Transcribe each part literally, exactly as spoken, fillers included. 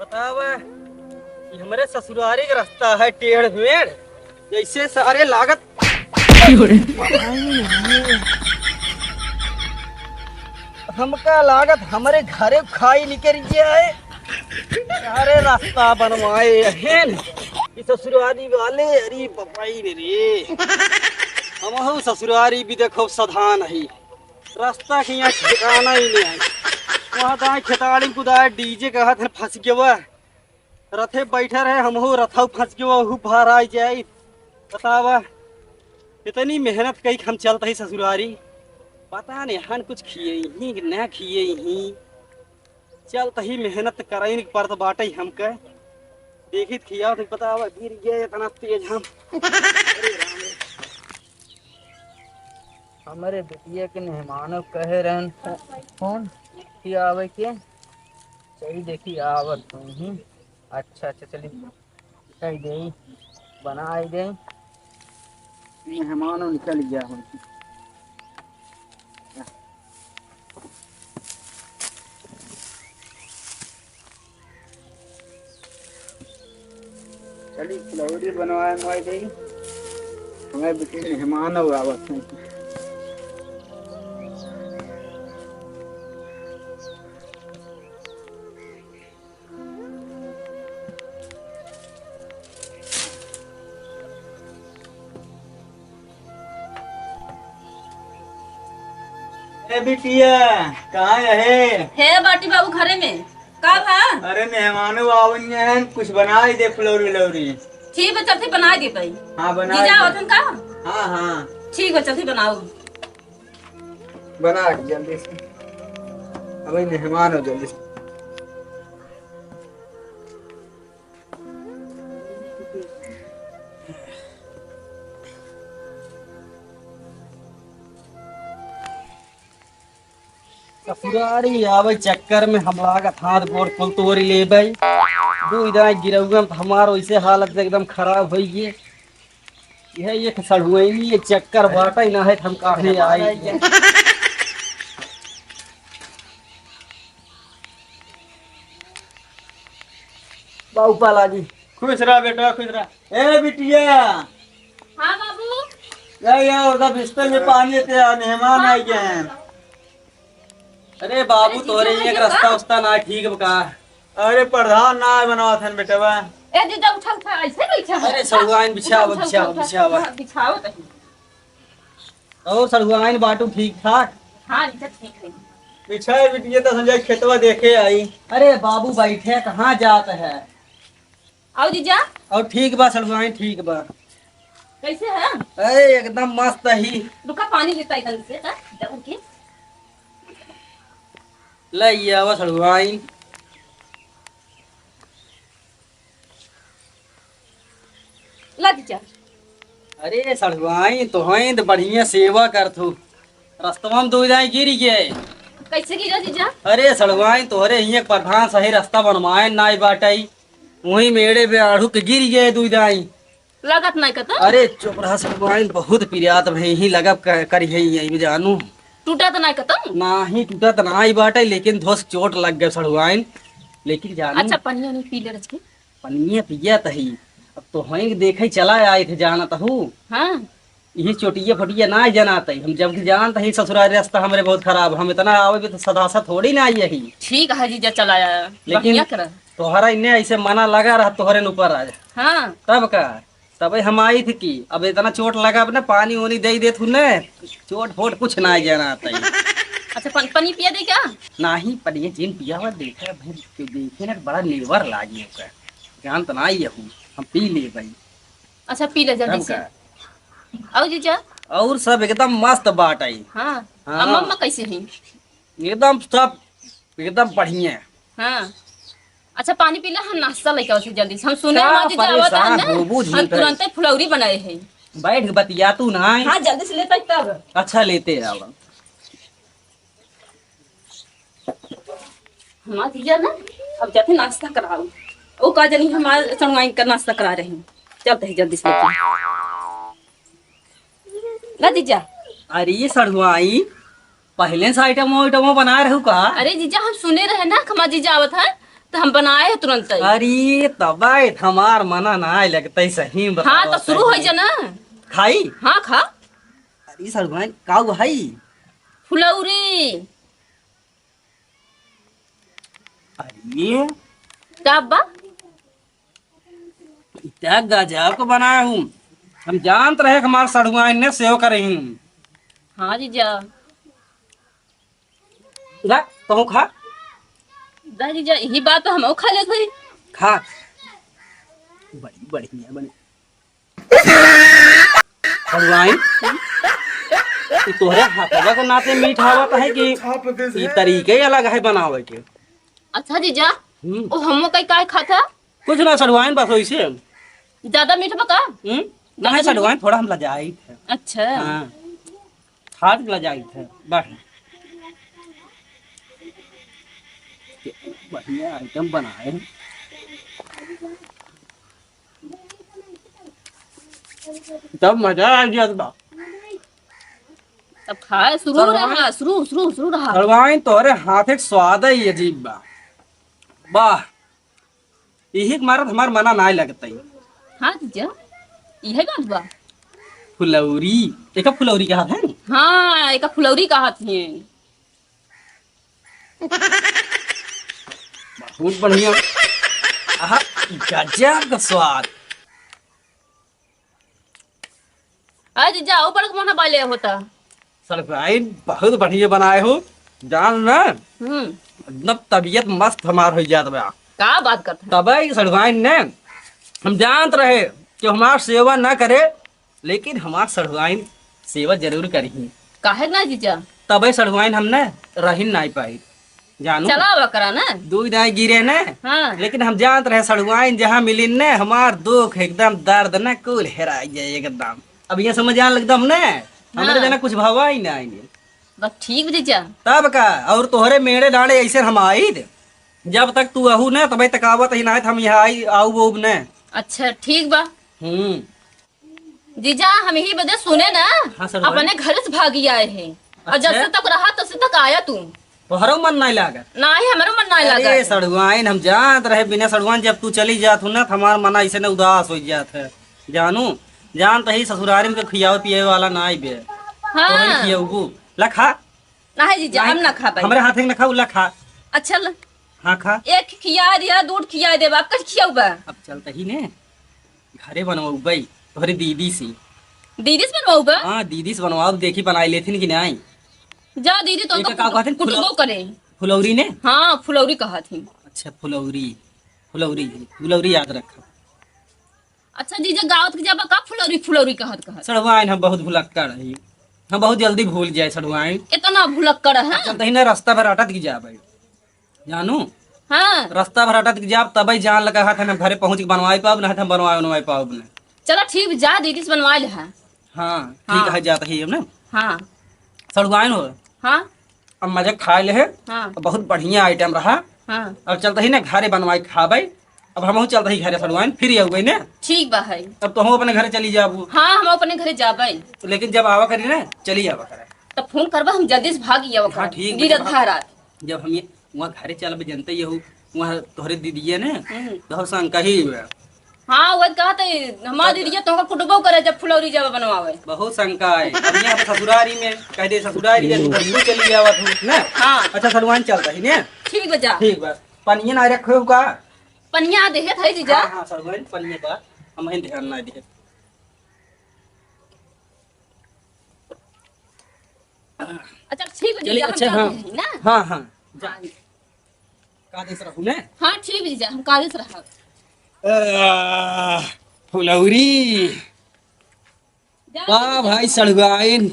बतावा, ये हमरे ससुरारी के रास्ता है टेढ़ मेढ़, जैसे सारे लागत हमका लागत हमरे घरे खाई निकल गया है। अरे रास्ता बनवाए हैं ये ससुरारी वाले, अरे बपाई रे रे। हमहू ससुरारी भी देखो सधा नहीं, रास्ता के यहाँ ठिकाना ही नहीं है। वहाँ दाएं खेताड़ी कुदाए डीजे का हाथ फंस गया। रथे बैठे रहे, हमहू रथऊ फंस गयो, ओहू भार आई जाई। बतावा, इतनी मेहनत कई हम चलत ही ससुरारी, पता नहीं हन कुछ खिए ही कि ना खिए ही। चलत ही मेहनत करइन के परत बाटे हमके। देखित खियावत ही, बतावा, गिर गए इतना तेज हम। अरे राम रे। हमरे बिटिया के मेहमानों कहे रहन फो-, फोन कि आवे के। चली देखी आवत नहीं। अच्छा, अच्छा, चली। कही दे, बनाई दे। मेहमानों निकल गया हो। चली, फुलौरी बनवाए, बनवाई दे। हमारे बेटे मेहमान हो आवत हैं। ए बिटिया, कहाँ है? हे बाटी बाबू घरे में। का भा? अरे मेहमानों आवनिया हैं, कुछ बनाई दे फुलौरी उलौरी। ठीक बा, चलते बनाई दे भाई। हाँ, बनाई जीजा दे। आवत हैं का? हाँ, हाँ। ठीक बा, चलते बनाओ। बना के जल्दी से। अबे मेहमान हो जल्दी से। ससुरारी आवे चक्कर में हम लागत हाथ गोड़ कुल तोरी लेबै। दुइ दाई गिरौआ में तो हमार वैसे हालत एकदम खराब होइए। यह एक सड़ुआइनी, ये चक्कर बाटै ना है, हम काहे आई। बाबू पाला जी। खुश रह बेटा, खुश रह। ए बिटिया। हाँ बाबू। या, या, उधर बिस्तर में पानी लेते आ, मेहमान आ गए हैं। अरे बाबू, अरे तोरे जीजा, एक रास्ता उस्ता ना ठीक बा का? अरे प्रधान ना बनावत हन बेटवा। ए जीजा, उठा, उठा, ऐसे बैठा है। अरे सड़ुआइन बिछावा, उठा, उठा, बिछावा, उठा, बिछावा। हाँ, बिछावा तनी। और सड़ुआइन बाटू ठीक ठाक? हाँ जीजा, ठीक है। बिछाए बिटिया तो संजय खेतवा देखे आई। अरे बाबू बैठे, कहाँ जात है? आओ जीजा। और ठीक बा सड़ुआइन, ठीक बा। कैसे है? अरे एकदम मस्त ही। रुका, पानी लेता है इधर से, हाँ, जाओ के। ले ये आवा सड़ुआइन। ला जीजा। अरे सड़ुआइन, तोहइन तो बढ़िया सेवा करत हो। रस्तवा में दुइ दाई गिर गए। कैसे गिरा जीजा? अरे सड़ुआइन, तोहरे हियाँ प्रधान सही रास्ता बनवाए नाई बाटै। वही मेड़े में आड़ू के गिर गए दुइ दाई। लागत नाई कतौ? अरे चुप रहा सड़ुआइन, बहुत पिरात भई ही लगब क-, करी है यही में जानू। टूटा तो नाई कतौ? नाही टूटा तो नाई बाटै, लेकिन धोस चोट लग गए सड़ुआइन। लेकिन जानू। अच्छा, पनिया नहीं पी ले रच के। पनिया पिया तही। अब तोहइन के देखे चला आए थे, जानत हू। हाँ। यही चोटिया फटिया ना जानत ही। हम जब के जानत ही ससुरारी रास्ता हमरे बहुत खराब। हम इतना आवे भी तो सदासा थोड़ी ना आई यही। ठीक है जीजा, चला आया। लेकिन बढ़िया करा। तोहरा इन्ने ऐसे मना लगा रहा तोहरे न ऊपर आज। हाँ। तब का? तबे हम आई थी कि अब इतना चोट लगा, अब ना पानी ओनी दे देत हूँ ने, चोट फोट कुछ ना जानत ही। अच्छा, पन-, पनी पिया दे क्या? नाही, पनिया जिन पिया हुआ देखा भाई, क्यों देखे ना, बड़ा नेवर लागी ओकर। जानत ना आई हूँ, हम पी लेबै। अच्छा, पी ले जल्दी तब से। का? और जीजा? और सब एकदम मस्त बाटै। हाँ। हाँ। अम्मा, अम्मा कैसे हैं? एकदम सब, एकदम बढ़िया। हाँ। अच्छा, पानी पी ला, हम नाश्ता लेके आवत ही जल्दी से। हम सुने का हमार जीजा आवत है परेशान ना, होबू हम झूठे। तुरंते फुलौरी बनाए हैं। बैठ के बतिया तू ना। हाँ, जल्दी से लेता है तब। अच्छा, लेते आवा। हमार जीजा ना, अब जाते नाश्ता कराओ। वो का जानी हमार सड़ुआइन का नाश्ता करा रहे हैं। चलते हैं जल्दी से लेके। ना जीजा। अरे ये सड़ुआइन, पहले से आइटम वाइटम बनाए रहू का? अरे जीजा, हम सुने रहे ना, हमार जीजा आवत है, तो हम बनाए हैं तुरंत ही। अरे तबे हमार मना ना लगते सही में हाँ, बताओ तो शुरू हो तनी। जा ना। खाई? हाँ, खा। अरे सड़ुआइन, काऊ हई? फुलौरी। अरे का बा? इतना गजब का बनाए हूँ। हम जानत रहे कि हमार सड़ुआइन ने सेव करे हूँ। हाँ जीजा। ला, तहूँ खा। दा जीजा, यही बात तो हमहू खा लेत हई। खा। बड़ी बढ़िया बने। सड़ुआइन, ई तोहरे हाथवा के नाते मीठ आवत है कि ई तरीके अलग है बनावे के? अच्छा जीजा, हम्म। ओ हमो कई काय खाता? कुछ ना सड़ुआइन, बस वैसे। ज्यादा मीठ बा का? हम्म? ज्यादा नहीं मीठ बा? सड़ुआइन, थोड़ा हम लजाइत है। अच्छा। हाँ। हाथ लजाइत है, बस। बढ़िया आइटम बनाए हैं। तब मजा आ गया बा। तब खाए शुरू सड़ुआइन। रहा, शुरू, शुरू, शुरू रहा। सड़ुआइन तोहरे हाथ के स्वाद ही अजीब बा। वाह। यही के मारत हमार मना नाय लगत है। हाँ जीजा, इहे बात बा। फुलौरी, एका फुलौरी कहत है नी? हाँ, एका फुलौरी कहत है। बहुत बढ़िया। आहा, गजब का स्वाद। अरे जीजा, ऊपर के मोना बाले होता। सड़ुआइन बहुत बढ़िया बनाए हो, जान ना। हम्म। एकदम तबीयत मस्त हमार हो जात बा। का बात करत है? तबे सड़ुआइन ने, हम जानत रहे कि हमार सेवा ना करे, लेकिन हमार सड़ुआइन सेवा जरूर करी। काहे ना जीजा? तबे सड़ुआइन हमने रहिन नाई पाई। जानू? चलावा करा ना। दू दाई गिरे ने। हाँ। लेकिन हम जानत रहे सड़ुआइन जहाँ मिलिन ने, हमार दुख एकदम दर्द ने कुल हेराई जाए एकदम। अब ये समझ आन लगदम ने, हमरे हाँ। जना कुछ भावा ही ना आइने। बस ठीक बा जीजा। तब का, और तोहरे मेड़े डांडे ऐसे हम आइद, जब तक तू अहू ने, तबे तक आवत ही ना, हम यहाँ आई, आऊ बोब ने। अच्छा, ठीक बा। हम्म। जीजा, हम यही बदे सुने ना, हाँ, सड़ुआइन। अपने घर से भागी आए हैं। और अच्छा। जब से तक रहा, तब से तक आया तू। तोहरो मन नाई लागत? नाई, हमरो मन नाई अरे, लागत। सड़ुआइन, हम जानत रहे, बिना सड़ुआइन जब तू चली जात हो ना, तो हमार मन ऐसे न उदास हो जात है। जानू, जानत ही ससुरारी में के खियावे पियावे वाला नाई बे। हाँ। तो नहीं खियाऊ, ला खा। नाई जीजा, नाई, हम ना खा पाई। हमरे हाथे के ना खाऊ, ला खा। अच्छा, ला। हाँ, खा। एक खिया दिया, दूध खिया देबा, अब कल खियाऊ बा? अब चलत ही ने। घरे बनवाउबई तोहरे दीदी से। दीदी से बनवाउबा? हाँ, दीदी से बनवाउब, देखी बनाई लेथिन कि नाई। जा दीदी, तो एका का कहथिन? कुटबो फुलौ-, करे। फुलौरी ने? हाँ, फुलौरी कहथिन। अच्छा, फुलौरी, फुलौरी, फुलौरी याद रखब। अच्छा जीजा, गावत के जाबा का फुलौरी, फुलौरी कहत कहत? सड़ुआइन, हम बहुत भुलक्कड़ हई, हम बहुत जल्दी भूल जाए सड़ुआइन। इतना भुलक्कड़ है? अच्छा, तही ना रास्ता भर अटत के जाबे। जानू? हाँ। रास्ता भर अटत के जाब, तबे जान लगा हाथ हम घरे पहुँच के बनवाई पाउब, नहीं तो हम बनवाए, बनवाए पाउब नहीं। चला ठीक, जा दीदी से बनवा ले हा। हाँ, ठीक हाँ। है, जात ही हम ना। हाँ। सड़ुआइन हो। हाँ। अब मजा खाए ले है। हाँ। अब बहुत बढ़िया आइटम रहा। हाँ। अब चलत ही ना घरे बनवाई खाबे। अब हमहू चलत ही घरे सड़ुआइन, फिर अउबे ने। ठीक बा है। अब तो हम अपने घरे चली जाबू। हाँ, हम अपने घरे जाबे। लेकिन जब आवा करी ना, चली आवा करे। तब फोन करबा, हम जल्दी से भाग आवा हाँ, करब। ठीक बा, गिरत जब धारा। जब हम ये वहाँ घरे चलबे, जनते ही हो, वहाँ तोहरे दीदिया ने, हम्म। तोहर संग कही हुए। हाँ, वो कहत है, हमार दीदिया तोहका कुटबो करे जब फुलौरी जाबे बनवावे। बहुत शंका है। अब यहाँ पे ससुरारी में कह दे, ससुरारी में तू चली जावत हो, ना? हाँ। अच्छा, सड़ुआइन चलत ही ने? ठीक बा, जा। ठीक बा। पनिया ना रखे हो का? पनिया देहत है जीजा। हाँ, हाँ, सड़ुआइन पनिया बा, हम ही ध्यान ना दिए। अच्छा, ठीक बा चलिए, जीजा, हम अच्छा, जाते हाँ। हैं ना? हाँ, हाँ, जा। हाँ। कादेस रहू ने? हाँ, ठीक बा जीजा, हम कादेस रहब। आ, फुलौरी। जा वाह जीजा। भाई सड़ुआइन,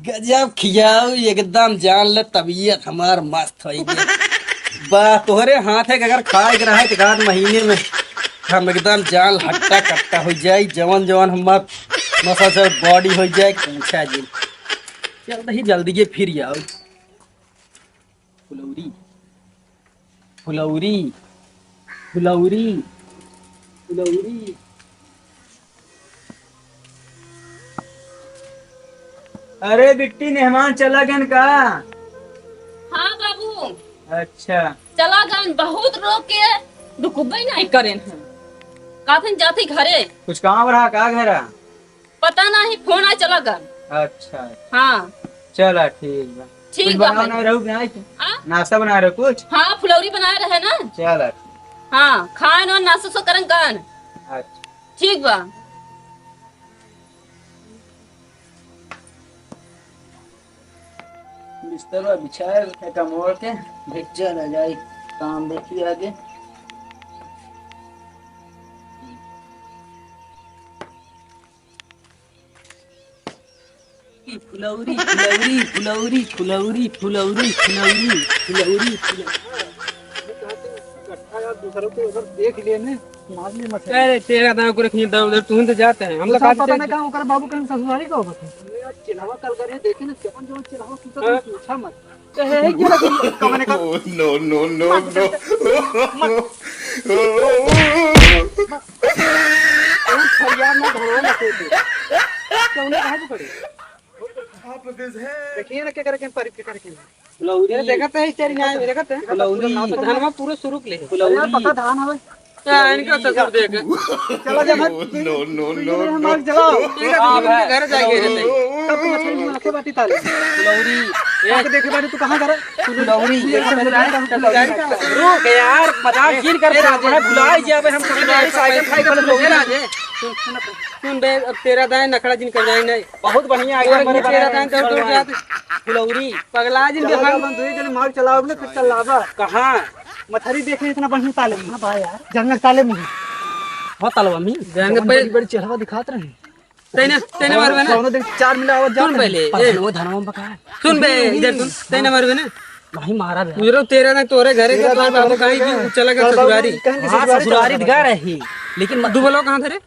गजब खियाऊ, एकदम जान ले तबीयत हमार मस्त हो गई। वाह, तोहरे हाथे के अगर खाए के रहे तो एक आध महीने में हम एकदम जान हट्टा कट्टा हो जाए, जवन जवन हमार मसल से बॉडी हो जाए, पूछा जी। चलत ही जल्दी ये फिर आओ। फुलौरी, फुलौरी, फुलौरी, फुलौरी। अरे बिट्टी, मेहमान चला गन का? हाँ बाबू। अच्छा, चला गन, बहुत रोके, रुकबे नहीं करेन हम। काफिन जाती घरे। कुछ काम रहा का घरा? पता नहीं, फोन आ चला गन। अच्छा। हाँ। चला ठीक बा। ठीक कुछ बा बनावे भाई। ना रहू कि नहीं? हाँ? नाश्ता बनावे रहू कुछ? हाँ, फुलौरी बनाए रहे ना। चला। हाँ, खान और नाश्ता सो करन गन। अच्छा। ठीक बा। बिस्तरवा बिछाए, फेंटा मोड़ के, भेजा ना जाई, काम देखी आगे। फुलौरी, फुलौरी, फुलौरी। इकट्ठा यार, दूसरों के उधर देख लिए ने, मार लिए मछली। अरे, तेरा दाँव को रखिए, दाँव उधर, तुम तो जाते हैं, हम तो पता नहीं कहाँ ओकर बाबू कहीं ससुरारी का होगा। अरे यार, चिल्लावा कल करे, देखे ना, जवन जवन चिल्लावा, तू तो हाँ। पूछा मत। तो है, है क्या लगी? कमने का? Oh, no, no, no, no। मत। ओ फरियाद ना धरो ना कोई। तो उन्हें कहाँ को पड़ी? देखिए ना, क्या करे, क्या पारी, क्या करे, क्या। फुलौरी। ये देखत है, चल यहाँ, ये देखत है। फुलौरी। धनवा पूरा सुरुक ले। फुलौरी। अरे, पता धान हवे। हाँ, इनका ससुर देख। चला जा, मत। No, no, no, no। हम आग जलाओ। इनका ससुर के घर जाएंगे, रहते। तब तुम मछली में रखे बाटी ताले। फुलौरी। ये आके देखे बाटी, तू कहाँ घर है? फुलौरी। ये सब जाए, सब जाए। रुक यार, मजाक जिन कर, ए, राजे। भुला ही जाबे हम, सब जाए, साइकिल खाई कर लोग ना जे। सुन, सुन, सुन बे, अब तेरा दाएं नखड़ा जिन कर जाए नहीं। बहुत बढ़िया आइटम बने, बने हैं। फुलौरी। पगला जिन के हम। अपन दुई जने मार चलाओ ने, फिर चलावा। कहाँ? मछरी देखे इतना बढ़िया ताले में। हाँ भाई यार, जंगल ताले में। हो तालवा में। जंगल जवन पे बड़ी, बड़ी चढ़वा दिखात रहे। तैने, तैने मारबे ना। कौनो दिन चार मिला आवत जात सुन पहले, रहे। ए। पहले वो धनवा में पका। सुन बे, इधर सुन। तैने मारबे ना। नहीं मारा बे। गुजरो तेरा ना, तोरे घरे का, तेरा तोरे ना, बाबू तोरे कहीं घर की का। चला गया तोरे बाबू ससुरारी। कहीं की हाँ, ससुरारी। ससुरारी दिखा रही। लेकिन दुबलो कहाँ थे रे?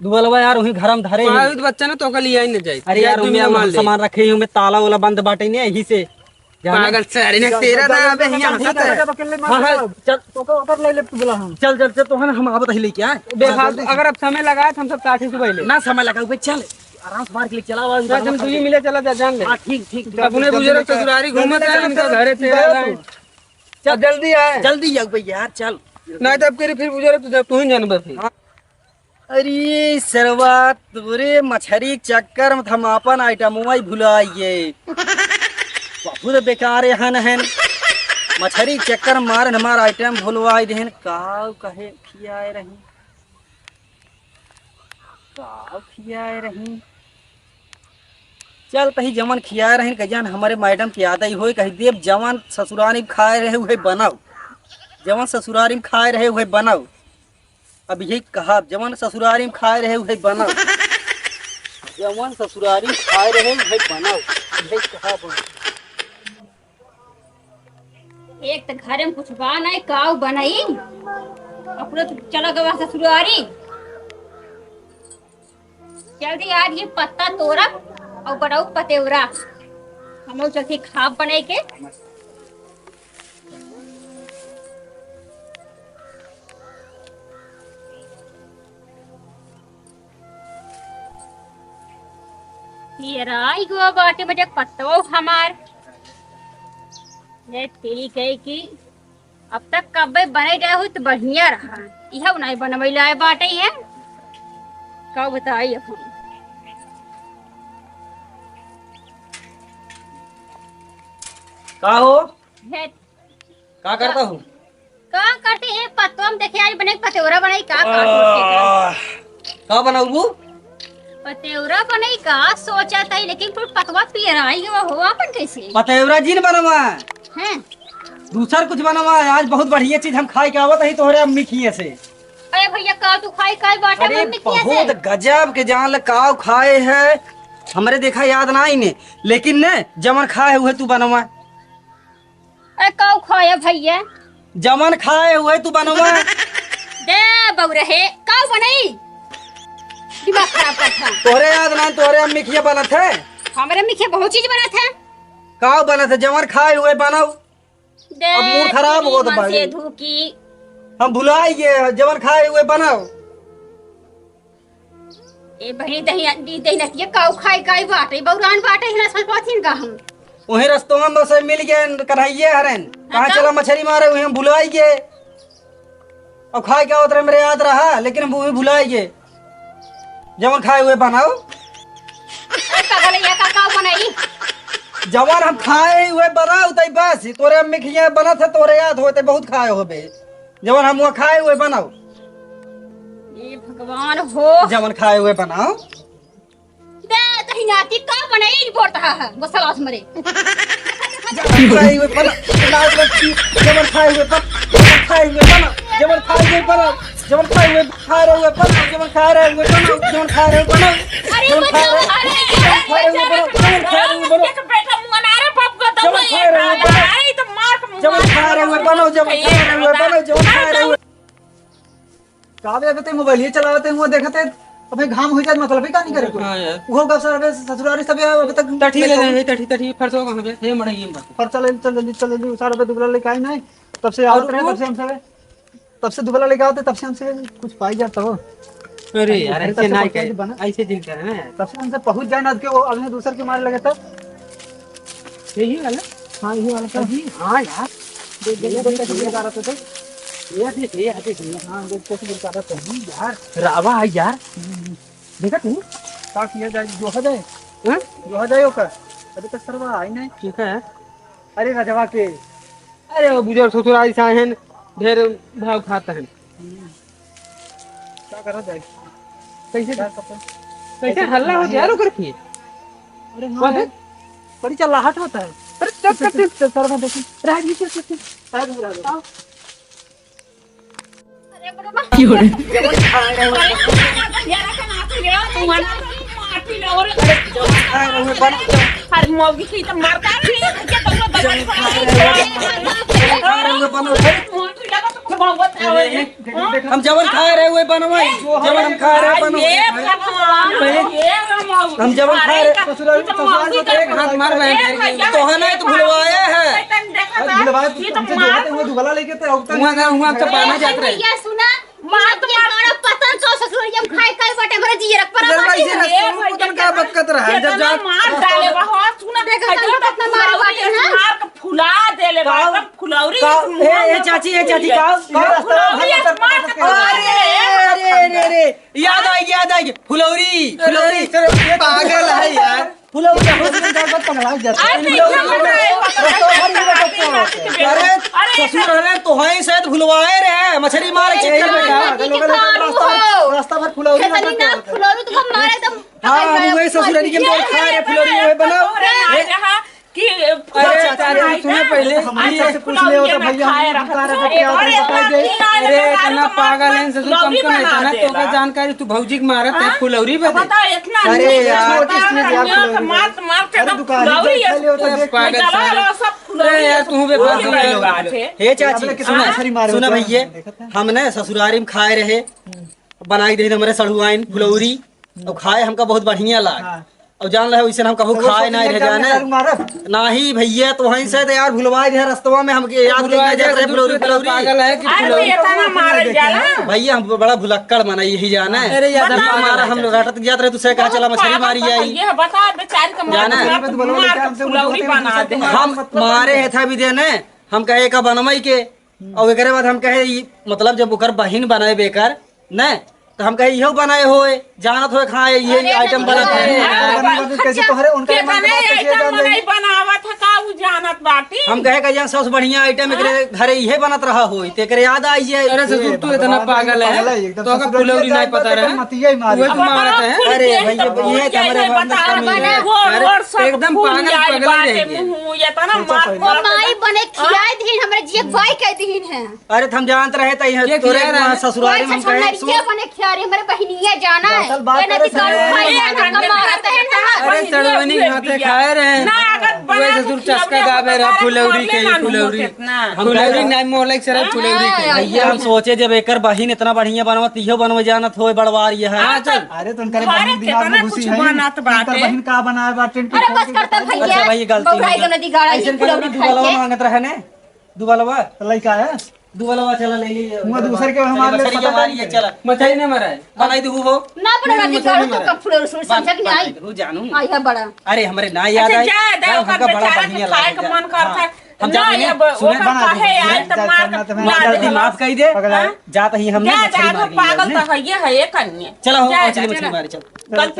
दुबलवा यार, वहीं घर में धरे ही। तो बच्चा ना, तो ओकर लिया ही न जाई। अरे यार, यार, उनमें दुनिया अपन मान ले। सामान रखे ही, उनमें ताला वाला बंद बाटे ने, यही से। जाना। पागल सारे ने, चल, तेरा चल, ना, चल, अबे चल, यहाँ चल, हंसत चल, है। चल, अकेले मत हाँ, हाँ, चल। चल। तो ओकर, ओकर ले ले, तू बुला हम। चल, चल, चल, तो है ना, हम आवत ही लेके आए। बेफालतू, जल्दी से। अगर अब समय लगा, तो हम सब साथ ही सुबह ले। ना समय लगा, बे, चल। आराम से मार के ले, चला, आवाज बस हम उठा दुई के। मिले, चला जा, जान ले। हाँ, ठीक, ठीक, ठीक। अपने जल्दी बुजुर्ग लेके आए। ससुरारी घूमत जल्दी है, लेके इनका आए। घरे तेरा जल्दी तू। आए। चल, जल्दी आए। जल्दी आए, बे, यार, चल। नहीं तो अब के फिर बुजुर्ग तू, तू ही जानबे फिर। हाँ। अरे सरवा, तोरे मछरी के चक्कर में हम आपन आइटमवा ही भुलाइए। बहुत बेकार एहन हन। मछरी के चक्कर में मारन हमार आइटम भुलवाई देहन। काव कहे खियाए रही, काव खियाए रही। चल तही जवन खियाए रही, कह जान हमरे मैडम के याद आई होई, कही देव जवन ससुरारी में खाए रहे उहे बनाओ, जवन ससुरारी में खाए रहे उहे बनाओ। अब यही कहा, जवन ससुरारी में खाए रहे, उहे बनाओ। जवन ससुरारी में खाए रहे, उहे बनाओ। यही कहा, बनाओ। एक तो घरे में कुछ बा नहीं, काऊ बनाई? अपने तो चला गवा ससुरारी। जल्दी आज ये पत्ता तोड़ब और बनाऊ पतेवरा। हम लोग चलते खाब बनाई के। पियराई गो बाटे बजे पत्तो हमार। ये ठीक है कि अब तक कब्बे बने गए हो तो बढ़िया रहा। यह नहीं बनवैला है बाटे है। का बताई अब हम। का हो? हे, का करता हूँ? का करते हैं? पतवा में देखे, आज बने पतेवरा बनाई का, का सोचे का? आह, का बनाऊ? पतेवरा बनाई का सोचा था, लेकिन कुल पतवा पियराई गवा हो, अपन कैसे? पतेवरा जिन बनवा। हैं? दूसर कुछ बनवा। आज बहुत बढ़िया चीज हम खाए के आवत ही तोहरे अम्मी खिए से। अरे भैया, का तू खाई काई बाटे अरे मम्मी किया से? बहुत गजब के जान ले काव खाए है, हमरे देखा याद ना आई ने, लेकिन ने जवन खाए उहे तू बनवा। अरे काव खाए भैया? जवन खाए उहे तू बनवा। दे बौरे हे, काव बनई? दिमाग खराब करत है। तोहरे याद ना, तोहरे अम्मी खिया बनत है। हमरे अम्मी खिया बहुत चीज बनत है। काव बनत है? जवन खाए उहे बनव। दे, अब मूड खराब होत मन से भाई। धूकी। हम भुलाई गए, जवन खाए उहे बनाओ। ए बहिनी, दही, दी, दही नतिया काऊ खाए काई बाटे, बौरान बाटे, हिना सलपाथिन का हम। वहीं रस्तवा में से मिल गए कन्हैया हरेन, कहाँ अच्छा। चला मछरी मारे, वहीं भुलाई गए। अब खाए क्या होत रहे, मेरे याद रहा, लेकिन हम वहीं भुलाई गए। जवन खाए हुए बनाओ। ए, पगलैया का का बनाई? जवन हम खाए हुए बनाओ, तई बस, तोरे अम्मी के यहाँ बनत है, तोरे याद होते बहुत खाए होबे। जवन हम वहाँ खाए हुए बनाओ। ए भगवान हो। जवन खाए हुए बनाओ। बे, तही नाती का बनाई, बोलता है, गुस्सा लास मरे। जवन खाए हुए बना, लाल मच्छी, जवन खाए हुए बन, जवन खाए हुए बना, जवन खाए हुए बना, जवन खाए हुए बना, जवन खाए हुए बना, जवन खाए हुए बना, अरे जवन खाए हुए बना, अरे जवन खाए हुए बना, जवन खाए हुए बना, एक बेटा मुआ ना रे बाप को तो जवन खाए हुए बना, अरे तो मार के जवन खाए हुए बना, जवन खाए हुए बना, जवन खाए हुए। का बे, अबे ते मोबाइल ये चलावते हुआ देखते, अबे घाम हो जात, मतलब ही का नहीं करे कोई। हाँ यार। वो गप सर, अबे ससुरारी सब अबे तक तठी ले नहीं, तठी, तठी, फरसो कहाँ बे? हे मड़ई में बा। फरसा ले, चल जल्दी, चल जल्दी, सारा अबे दुबला लेके आई नहीं। तब से और आवत रहे, वो तब से हमसे, तब से दुबला लेके आवते, तब से हमसे कुछ पाई जाता हो। अरे यार, अरे, ऐसे तब से ना पहुँच करे, जाए बना। ऐसे दिन करे ना यार। तब से हमसे पहुँच जाए ना, कि वो अभी दूसर के मारे लगे तब। यही वाला? हाँ, यही वाला था। अभी? हाँ यार। देख, देख, देख, कैसे बिल काटत है, देख। ये देख, ये देख, ये। हाँ, देख, कैसे बिल काटत है। यार, रावा है यार। हम्म। देखा तू? का किया जाए, जोहा जाए? हाँ? जोहा जाए ओकर? अभी तक सरवा आई नहीं। ठीक है। अरे रजवा के। अरे वो बुजुर्ग ससुरारी सा हैं, ढेर भाव खाता है। हम्म। का करा जाए? कैसे, क्या करते? कैसे हल्ला हो गया ओकर की? अरे हाँ, कौन है? बड़ी चल्लाहट होता है। अरे चुप, चुप, चुप, चुप, सर में देखो। राजू, चुप, चुप, चुप। राजू, राजू। आओ। अरे बाबा। की हो रे? अरे, अरे, अरे, अरे, अरे, अरे, अरे, अरे, अरे, अरे, मौगी की तो मरता है, ये तो दौड़ो, दौड़ो, दौड़ो। हम जवन खाए रहे, वही बनवाई। जवन हम खाए रहे, बनवाई। हम जवन खाए रहे, ससुराल, ससुराल में तो एक हाथ मार रहे हैं। तो है ना, तो भुलवाया है। भुलवाया तो हमसे जो होते हैं, वो दुबला लेके थे, अब तक हुआ ना, हुआ तो बाना जात रहे। भैया सुना, मार तो मार। बड़ा पतन सो ससुर, हम खाए खाए बटे, हमरे जिए रख पर जरा बाटे। इसे रस्तों में पतन का बकत रहा है, जब जा मार डाले बा, हाँ, सुना, देखा तो कितना मार बाटे, हाँ? मार के फुला देले बा, एकदम फुलौरी का, ए, ए, चाची, ए, चाची, का, का? फुलौरी मार के फुला देले। अरे, अरे, अरे, अरे, याद आई, याद आई, फुलौरी, फुलौरी। अरे, पागल है यार। फुलौरी, फुलौरी, पगला जाता है। अरे, फुलौरी, फुलौरी। अरे, अरे, ससुर, अरे, तो है शायद भुलवाए रहे, मछरी मारे चक्कर में। रास्ता भर, रास्ता भर फुलौरी, फुलौरी तो हम मारे एकदम। हाँ, हम वही ससुरारी के मोर खाए रहे, फुलौरी वही बनाओ। कि अरे चाचा जी, सुने पहले, हमारे सबसे पूछ ले होता भैया, हम बता रहे थे, क्या होता है, बता दे। अरे, इतना पागल है, ससुर, कम कम है ना, तो का जानकारी, तू भौजी के मारत है, हाँ? फुलौरी बदे। बताओ, इतना अरे यार, छोटी सी यार, फुलौरी मार, मार के अरे, एकदम दुकान फुलौरी है, खा ले होता, देख। पागल साले। सब फुलौरी अरे यार, है, तू बे फुलौरी बात है। हे चाची, सुना, सुना भैया, हमने ससुरारी में खाए रहे, बनाई दे हमरे सड़ुआइन फुलौरी, और खाए हमका बहुत बढ़िया लाग। हाँ। और जान रहे, वैसे हम कहूँ तो वो खाए सोच ना लिया रह कि जाने। दारू मारब। नाही भैया, तो वहीं से तो यार भुलवा दे रस्तवा में, हमके याद भुलवा नहीं दे, जात रहे, तो फुलौरी, दूसरे तरफ फुलौरी। पागल है कि अरे फुलौरी। भैया, इतना मारल जाला। भैया, हम बड़ा भुलक्कड़ मना यही जाने। अरे यार, बताओ हमारा ना, हम चाचा। रटत जात रहे, तू से कहा चला मछली मारी आई। ये बता, बेचारी का मार जाना। मार, मार के फुलौरी बना दे। हम मारे है था भी देने, हम कहे का बनवाई के, और एकरे बाद हम कहे, ई, मतलब, जब ओकर बहिन बनाए बेकर, न, तो हम कहे, इहो बनाए होए, जानत होए, हाँ, ये अरे, item नहीं, बनत है। अरे, अरे, कैसे तोहरे उनका के मन के बात कैसे जान लेगी? बनावत है, का उ जानत बाटी? हम कहे, कहिया सबसे बढ़िया item एकरे घरे इहे बनत रहा होई, तो एकरे याद आई जाए। अरे, ससुर, तू इतना पागल है, तो का फुलौरी नहीं पता रहे? मतिया ही मारे। अब बताओ, अरे, भैया, ये तो हमारे बता, वो, अरे, वो सब एकदम पागल, पागल रह गया। मुँह, ये तो ना मार, मार माई बने खियाए दीन, हमरे जिए बाई कह दीन है। अरे, त हम जानत रहे, त इहाँ ये तोरे किया रहा है? ससुरारी में हम कहे, सुन। बने खिया रही, हमरे बहिनिया जाना है। दरअसल बात ये करे नदी कालू से भाई ये का मारत है ना। अरे, सड़वनी हाथे खाए रहे। ना, अगर बना वैसे तो दूर चस्का खिलौने दाबे रहा, बता फुलौरी के, रहे, फुलौरी। हम फुलौरी कहे नहीं, मोहल्ले के सरह फुलौरी के। हाँ, ये हम सोचे, जब एकर बहिन इतना बढ़िया बनवत, इहो बनवे जानत होए, बड़वार ये है। हाँ, चल। अरे, तो उनकर बहिन दिमाग में घुसी है। उनकर बहिन का बनाए बा, टेंट अरे, बस करता भैया। अच्छा, भाई, ये गलती हो गई। नदी गाड़ा ऐसे फुलौरी खाए के। मांगत रहे ने, दुबलवा। तो लइका है। दू वाला चला ले ली। वो दूसर के हमारे लिए मछली पता मारी नहीं है, है। चला। मछली नहीं मरा है। बनाई दे हो। ना बड़ा नहीं, रानी मछली गाड़ो नहीं तो मरा। कब फुले उसमें बस, समझ में आई। बनाई दे हो जानू। आई है बड़ा। अरे हमरे ना याद अच्छा, आई। जा, जा, ना, ओकर हमका बड़ा बेचारा के बढ़िया खाए लगे, के जा। मन करता हाँ। है। हम ना, जाते हैं, अब सुने, ओकर बना दे, कहे सुने, आई तो जा, मार सुनना तो के मैं मार गलती दे। माफ कर दे। पगला। हाँ? जात ही हमने जा, मछली जा, मार के पागल लिया तो हमने। है, ये है एक अन्य। चला हो, जा, आओ, चले जा, मछली चला। मारे, चल। गलती